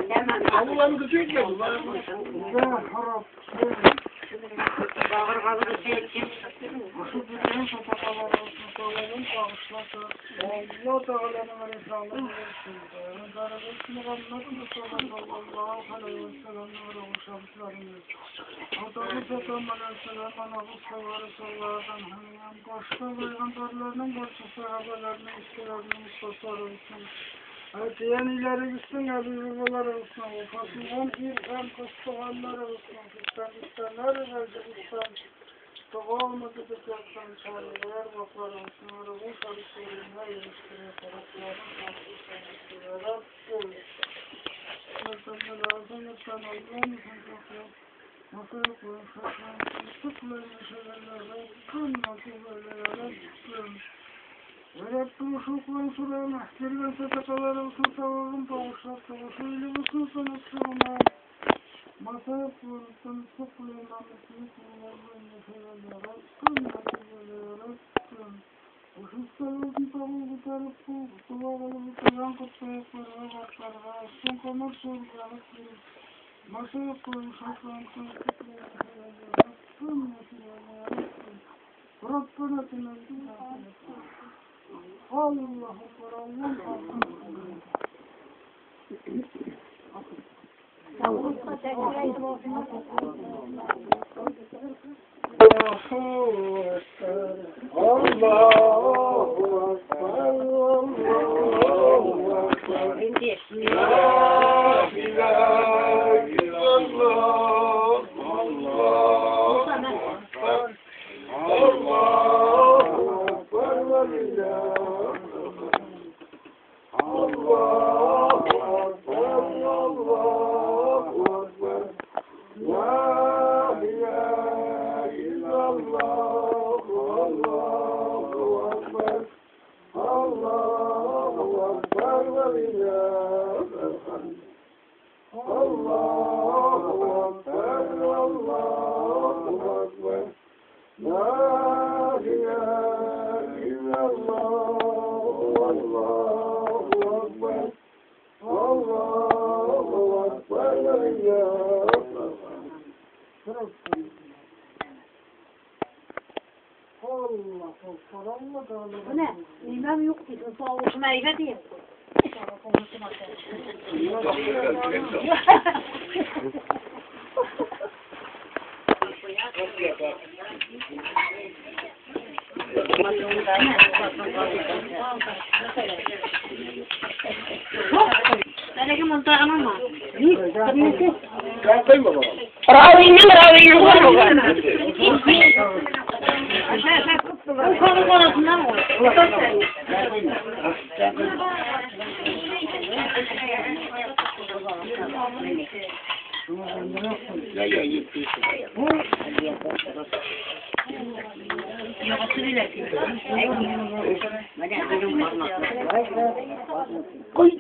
Allah'ın çekmedi. Diyen ileri gitsin, babalar olsun, vefasından bir hem kıstığanlar olsun, kıstanlar olsun, doğalmadı da çareler baklar olsun, ruhu sarısıyla yetiştiriyor, tarafların Rabbim şükran surana, kirgen sadakaları olsun, savabın bağışlat, şöyle olsun sana surana. Masaya kurutun, sıkılığına, Rabbim, Rabbim. Uşuşlarımın tavuğu tarıp, kulağını tutan kutlayıpları, baklarına, son kamar sorgulanıp, masaya kurutun, Rabbim, Rabbim, Rabbim. Allah Ekber, Allah Allahu Ekber, Allahu Ekber. La ilahe illallah, Allahu Ekber, Allahu Ekber ve lillahi. Allahu Ekber, Allahu Ekber. La ilahe illallah, Allahu Ekber, Allahu Ekber ve lillahi hamd. Allahu Ekber, Allahu Ekber. La ilahe illallah, Allahu Ekber, Allahu Ekber ve lillahi hamd. Allah Allah Allah. Bu ne? İmam yok ki. Sağ meyve diye. Koy,